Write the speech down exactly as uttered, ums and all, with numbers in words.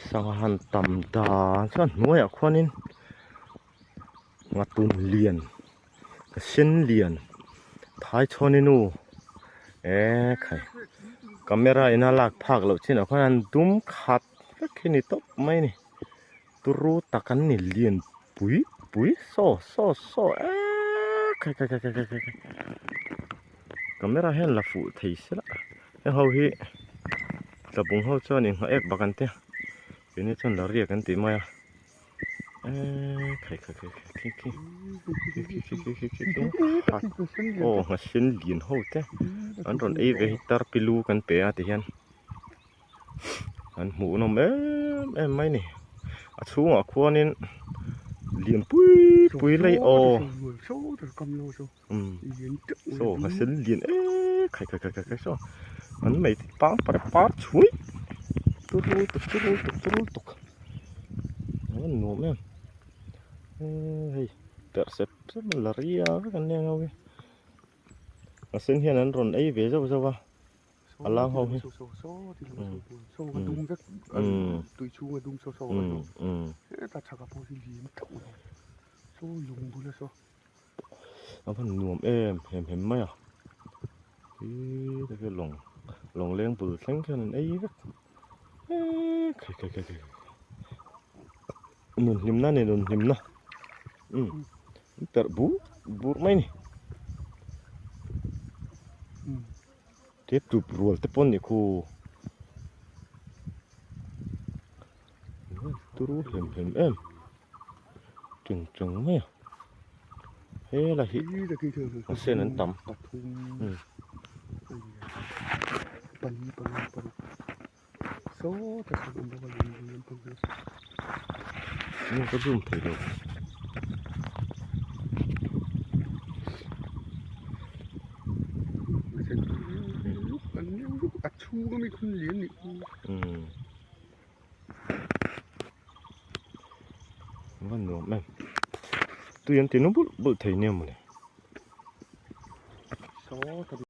Sanga han tam dan chuan hnuaiah khuanin ngatun lian, ngasen lian, thai chhawnin u, e khai, camera in a lak phak loh chinah khuan an dum khat vek hi ni tawp mai ni. Turu tak an ni, lian pui pui, saw saw saw, e khai khai khai khai khai khai. Camera hian la fuh thei sela. Heng ho hi tlabung ho chuan inngha ek bak an tia. Keini chuan la riak an tih mai a. E khai khai khai khai khai khai. Aw, ngasen lian ho te. An rawn ei ve hi, tarpilu kan pe a ti hian. An hmuh nawm em em mai ni. A chhungah khuanin lian pui pui lei aw. Saw, saw, saw, saw, saw. Um. Lian teuh. Saw, ngasen lian e khai khai khai khai khai saw. An mei pang par par chhui. Turu tuk, turu tuk, turu tuk. An nuam em. E, hei, perh sep sep la ria vek an nia ngai. Ngasen hian an rawn ei ve zauh zauh a. A lang ho hi. Saw, saw, saw, ti lam a saw, saw a dum vek. Tui chhung a dum saw, saw a dum. E, ta chhak a pawh hi lian teuh lo. Saw lung bula saw. A van nuam em hem hem mai a. Hi, ta khi long, long leng bul thleng khian an ei vek. E, khai khai khai khai. Nun hlimna ni, nun hlimna. Um. Perh bur bur mai ni. Te tup rual te pawh ni khu. Turu hlim hlim em. Cheng cheng mai a. He la hi. Ngasen an tam. Pathum. Hmm. Pali, pali, pali. Saw ta khan awm bawk a, lung lui lampang hi. Nung ka zoom thei lo. A chhunga mi khun lian ni. Hmm. Van nuam em. Tui an ti nu bulh bulh thei niam mawle. Saw ta.